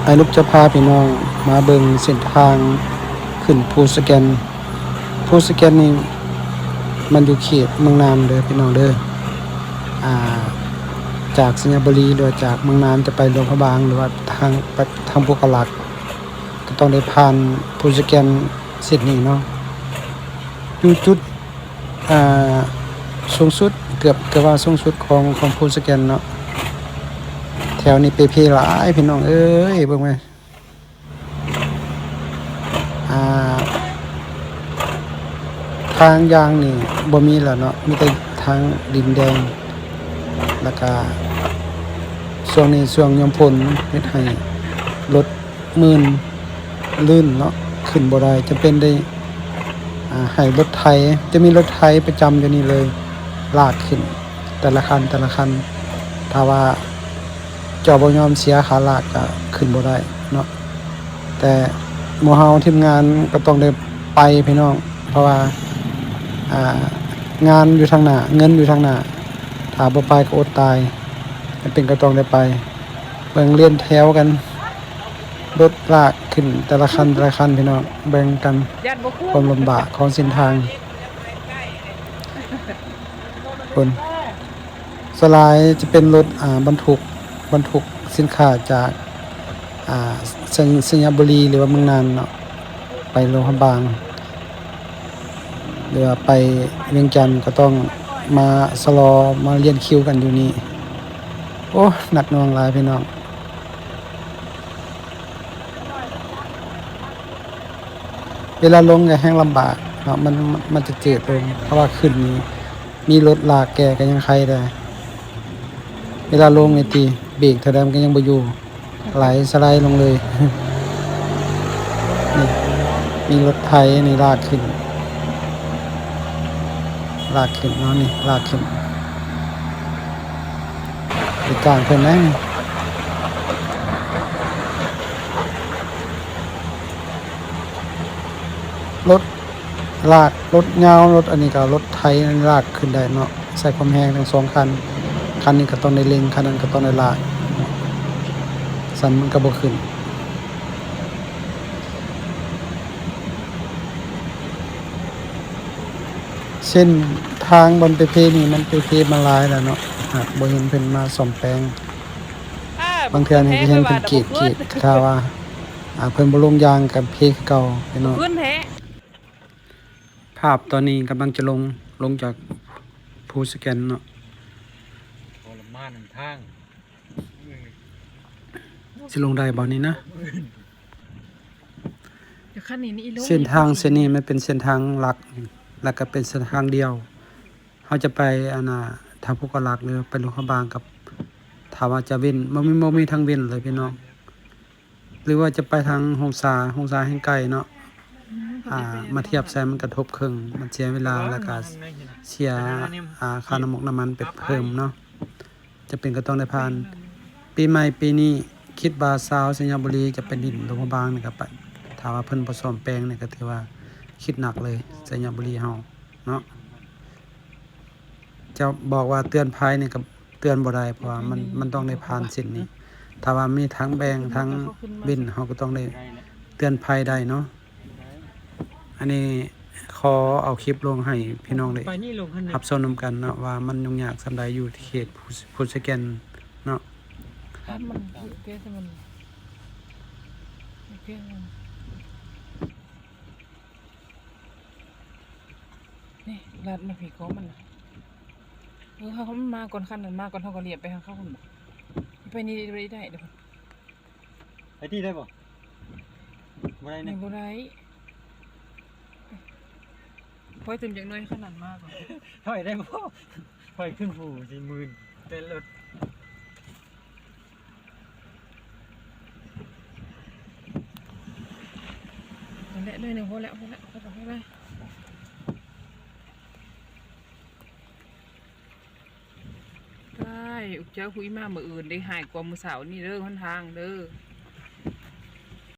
ອ້າຍລຸກຈະພາພີ່ນ້ອງມາເບິ່ງເສັ້ນທາງຂຶ້ນພູສະແກນ. ພູສະແກນນີ້ມັນຢູ່ເຂດເມືອງນານເດີພີ່ນ້ອງເດີ. ອ່າ ຈາກໄຊຍະບູລີ ຫຼືວ່າຈາກເມືອງນານຈະໄປຫຼວງພະບາງ ຫຼືວ່າທາງ ໄປທາງໂພກະລັກ ກໍຕ້ອງໄດ້ຜ່ານພູສະແກນເສັ້ນນີ້ເນາະ. ຢູ່ຈຸດ ອ່າ ສູງສຸດ ເກືອບ ເກືອບວ່າສູງສຸດຂອງ ຂອງພູສະແກນເນາະ. ແຖວນີ້ເປ່ເພຫຼາຍພີ່ນ້ອງເອີຍ ເບິ່ງແມ. ອ່າ ທາງຢ່າງນີ້ບໍ່ມີແລ້ວເນາະ ມີແຕ່ທາງດິນແດງ. ແລ້ວກະຊ່ວງນີ້ຊ່ວງຍາມຝົນ ເຮັດໃຫ້ລົດ ມື່ນ ລື່ນເນາະ ຂຶ້ນບໍ່ໄດ້ ຈຳເປັນໄດ້ ອ່າ ໃຫ້ລົດໄຖ ຈະມີລົດໄຖປະຈຳຢູ່ນີ້ເລີຍ ລາກຂຶ້ນແຕ່ລະຄັນ ແຕ່ລະຄັນ. ຖ້າວ່າເຈົ້າບໍ່ຍອມເສຍຄ່າລາກກໍຂຶ້ນບໍ່ໄດ້ເນາະ. ແຕ່ໝູ່ເຮົາທີມງານກໍຕ້ອງໄດ້ໄປພີ່ນ້ອງ ເພາະວ່າ ອ່າ ງານຢູ່ທາງໜ້າ ເງິນຢູ່ທາງໜ້າ ຖ້າບໍ່ໄປກໍອົດຕາຍ ຈຳເປັນກໍຕ້ອງໄດ້ໄປ. ເບິ່ງລຽນແຖວກັນ ລົດລາກຂຶ້ນແຕ່ລະຄັນ ແຕ່ລະຄັນ ພີ່ນ້ອງ ເບິ່ງກັນ ຄວາມລຳບາກຂອງເສັ້ນທາງ. ຄົນສ່ວນຫຼາຍຈະເປັນລົດ ອ່າ ບັນທຸກ ບັນທຸກສິນຄ້າຈາກ ອ່າ ໄຊ ໄຊຍະບູລີ ຫຼືວ່າເມືອງນານເນາະ ໄປຫຼວງພະບາງ ຫຼືວ່າໄປວຽງຈັນ ກໍຕ້ອງມາຊະລໍ ມາລຽນຄິວກັນຢູ່ນີ້. ໂອ້ ໜັກໜ່ວງຫຼາຍພີ່ນ້ອງ. ເວລາລົງກໍແຮ່ງລຳບາກເນາະ ມັນ ມັນຈະຈືດລົງ ເພາະວ່າຂຶ້ນນີ້ມີລົດລາກແກ່ກໍຍັງໄຄແດ່. ເວລາລົງນີ້ຕິ ເບຣກເທົ່າໃດມັນກໍຍັງບໍ່ຢູ່ ໄຫຼສະໄລລົງເລີຍ. ນີ້ ມີລົດໄຖນີ້ລາກຂຶ້ນ ລາກຂຶ້ນເນາະ ນີ້ລາກຂຶ້ນ. ໄປຈ້າງເພິ່ນນະ ລົດລາກ ລົດຍາວ ລົດອັນນີ້ກໍລົດໄຖລາກຂຶ້ນໄດ້ເນາະ ໃຊ້ຄວາມແຮງທັງສອງຄັນ. ຄັນນີ້ກໍຕ້ອງໄດ້ເລັ່ງ ຄັນນັ້ນກໍຕ້ອງໄດ້ລາກ ຊັ້ນມັນກໍບໍ່ຂຶ້ນ. ເສັ້ນທາງບ່ອນເປ່ເພນີ້ມັນເປ່ເພມາຫຼາຍແລ້ວເນາະ ຫາກບໍ່ເຫັນເພິ່ນມາສ້ອມແປງ. ບາງເທື່ອນີ້ກໍເຫັນເພິ່ນກຣີດໆ ຖ້າວ່າ ອ່າ ເພິ່ນບໍ່ລົງຢາງກໍເພຄືເກົ່າພີ່ນ້ອງ. ພາບຕອນນີ້ກຳລັງຈະລົງ ລົງຈາກພູສະແກນເນາະ. ທໍລະມານນຳທາງ. ຊິລົງໄດ້ບໍ່ນີ້ນະ? ເສັ້ນທາງເສັ້ນນີ້ມັນເປັນເສັ້ນທາງຫຼັກ ແລ້ວກໍເປັນເສັ້ນທາງດຽວ. ເຮົາຈະໄປ ອັນນ່າ ທາງພູກະລັກ ຫຼືໄປຫຼວງພະບາງ ກັບ ຖ້າວ່າຈະເວັ້ນ ບໍ່ມີ ບໍ່ມີທາງເວັ້ນເລີຍພີ່ນ້ອງ. ຫຼືວ່າຈະໄປທາງຫົງສາ ຫົງສາແຮ່ງໄກເນາະ ອ່າ ມາທຽບໃສ່ມັນກະທົບເຄິ່ງ ມັນເສຍເວລາ ແລ້ວກະເສຍ ອ່າ ຄ່ານ້ຳມັນ ນ້ຳມັນໄປເພີ່ມເນາະ. ຈຳເປັນກໍຕ້ອງໄດ້ຜ່ານ. ປີໃໝ່ປີນີ້ຄິດວ່າຊາວໄຊຍະບູລີຈະໄປຫຼິ້ນຫຼວງພະບາງນີ້ກໍໄປ ຖ້າວ່າເພິ່ນບໍ່ສ້ອມແປງນີ້ກໍຖືວ່າຄິດໜັກເລີຍ ໄຊຍະບູລີເຮົາເນາະ. ຈະບອກວ່າເຕືອນໄພນີ້ກໍເຕືອນບໍ່ໄດ້ ເພາະວ່າມັນ ມັນຕ້ອງໄດ້ຜ່ານເສັ້ນນີ້. ຖ້າວ່າມີທາງແບ່ງ ທາງເວັ້ນ ເຮົາກໍຕ້ອງໄດ້ເຕືອນໄພໄດ້ເນາະ. ອັນນີ້ຂໍເອົາຄລິບລົງໃຫ້ພີ່ນ້ອງໄດ້ຮັບຊົມນຳກັນເນາະ ວ່າມັນຫຍຸ້ງຍາກສ່ຳໃດຢູ່ເຂດພູ ພູສະແກນເນາະ. ນີ້ ລັດມາພີ້ຂອງມັນນະ. ເອີ ເຮົາມາກ່ອນ ຄັນນັ້ນມາກ່ອນ ເຮົາກໍລຽບໄປທາງເຂົາພຸ້ນ. ໄປນີ້ໄດ້ ໄດ້ ໄດ້ ໄປນີ້ໄດ້ບໍ່? ບໍ່ໄດ້ນີ້ ນີ້ບໍ່ໄດ້. ຂ້ອຍຕື່ມຈັກໜ້ອຍ ຄັນນັ້ນມາກ່ອນ. ຖອຍໄດ້ບໍ່? ຂ້ອຍຂຶ້ນພູຊິມື່ນ ແຕ່ລົດ. ນັ້ນແຫຼະ ໜ້ອຍໜຶ່ງພໍແລ້ວ ພໍແລ້ວ ພໍແລ້ວ ພໍແລ້ວ. ໄດ້ ອຸກເຈົ້າ ຄຸຍມາມື້ອື່ນໄດ້ ຮ້າຍກວ່າມື້ເຊົ້ານີ້ເດີ ຫົນທາງເດີ.